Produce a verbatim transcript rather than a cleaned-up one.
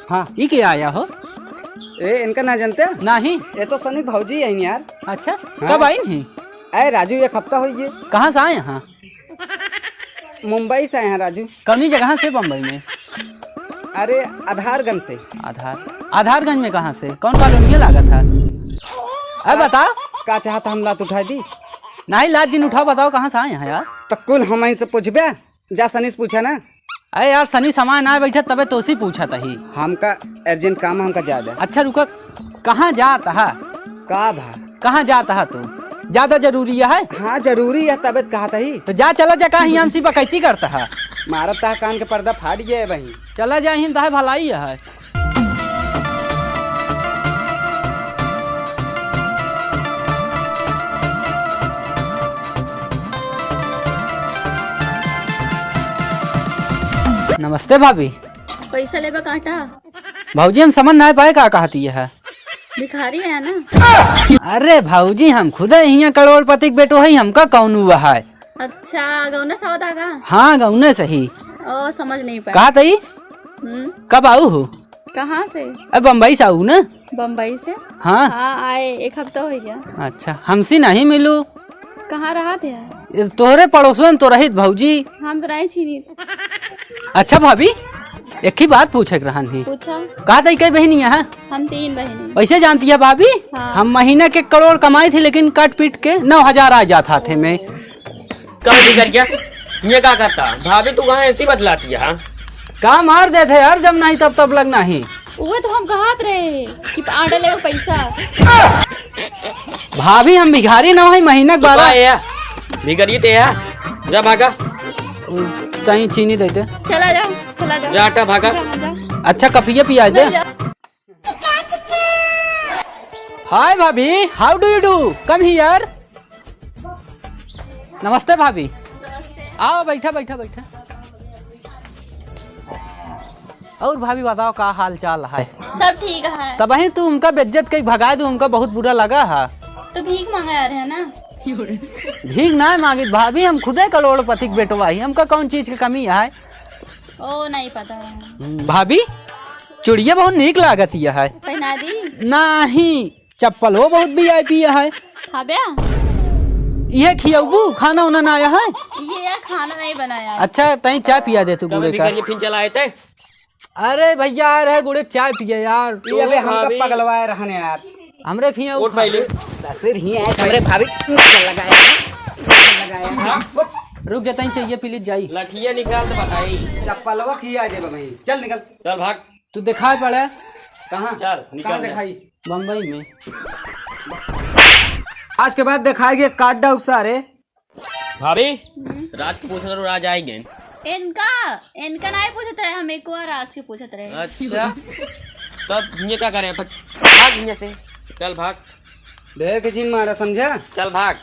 हाँ। ई के आया हो? ए, इनका ना जानते? नाही। ये तो सनी भौजी है यार। अच्छा, हाँ। कब आई ही? अरे राजू, एक हफ्ता हो गए। कहाँ से आए हैं? मुंबई से आए हैं राजू। कौनी जगह से बम्बई में? अरे आधारगंज से। आधार, आधारगंज में कहाँ से? कौन कॉलोनी लागत है? अरे बताओ। का चाहत, हम लात उठाई दी? नाही, लात जिन उठाओ, बताओ कहाँ से आए हैं यार? तो कुल हम से पूछबे, जा सनी से पूछा ना। अरे यार, सनी समय ना बैठे तबे तोसी पूछत ही। हमका urgent काम है, हमका जाए दे। अच्छा रुका, कहाँ जात हा? का भा? कहाँ जात हा तू? ज्यादा जरूरी है? हाँ जरूरी है, तबे त कहत ही। तो जा, चला जा, का हियाँ से बकैती करत हा? मारत तहा कान के पर्दा फाट गया है बहिन। चला जा, हिन तहे भलाई है। नमस्ते भाभी। पैसा लेबा काटा? भौजी, हम समझ ना पाए का कहती है। भिखारी है ना? अरे भौजी, हम खुदे हियाँ करोड़पति के बेटो है, हमका कौन हुआ है? अच्छा, गौना से आवत हा का? हाँ, गौने से ही। ओ, समझ नहीं पाए। कहा तई? हम्म। कब आऊ हो? कहाँ से? अब बम्बई से आऊ ना। बम्बई से? हाँ। हाँ, आए, एक हफ्ता हो गया। अच्छा, हमसे नहीं मिलू। कहाँ रहत है? ये तोहरे पड़ोसन तो रहित भौजी। हम तो नहीं छीनित। अच्छा भाभी, एक ही बात पूछे के रहन ही। पूछा। कहा तई कई बहिनी है? हम तीन बहिनी। वैसे जानती है भाभी, हाँ। हम महीना के करोड़ कमाई थी, लेकिन काट पीट के नौ हजार आ जात हाथे में। का भी कर गया? ये का करता? भाभी तू कहाँ ऐसी बतलाती है, हाँ? का मार देत है यार, जब नहीं तब तब लगना ही। वो तो हम कहत रहे कि आटा लेवे पैसा। भाभी हम भिखारी ना है, महीना के तू बारह का है? भिखारी ते है? जा भागा। उ, चाही चीनी देते। चला जा, चला जा। जा आटा भागा। जा, जा। अच्छा कफिया पिया दे। जा, जा। Hi भाभी, how do you do? Come here। नमस्ते भाभी। नमस्ते। आओ, बैठा, बैठा, बैठा। और भाभी बताओ, का हाल चाल है? सब ठीक है। तबही तू उनका बेइज्जत कई भगा दू, उनका बहुत बुरा लगा है। तो भीख मांगा आ रहे हैं ना। भीख ना मांगित भाभी, हम खुदे करोड़पति के बेटवा ही, हमका कौन चीज के कमी है? ओ, नहीं पता है। हम्म, भाभी, चुड़िया बहुत नीक लागत ही है। पहना दी? नहीं, चप्पल हो बहुत वीआईपी है। खाबे? ये खियौबू, खाना उना ना आया है? ये यार खाना नहीं बनाया है। अच्छा, तई चाय पिया दे तू कभी गुड़े भी का। करिए, फिर चला आए थे। अरे भैया, आ रहे गुड़े चाय पिए यार। ये अबे हमका भाभी। पगलवाए रहने यार। हमरे खिया उठ उठा। पहले। ससुर ही आए, हमरे भाभी चल लगाया है। चल लगाया है। रुक जाता ही चाहिए, प्लीज जाई। लठिया निकाल तो बताई। चप्पलवा खिया देबे भाई। चल निकल। चल भाग। तू दिखाई पड़े। कहाँ? चल, निकल कहाँ जा। दिखाई? बम्बई में। आज के बाद दिखाई के काट डाउब सारे। भाभी, हम्म? राज के पूछत रहो, राज आई गए। इनका, इनका नहीं पूछत रहे, हम एक और राज के पूछत रहे। अच्छा, तब ये क्या करे? भाग यहाँ से, चल भाग। ढेर के जिन मारा, समझा? चल भाग।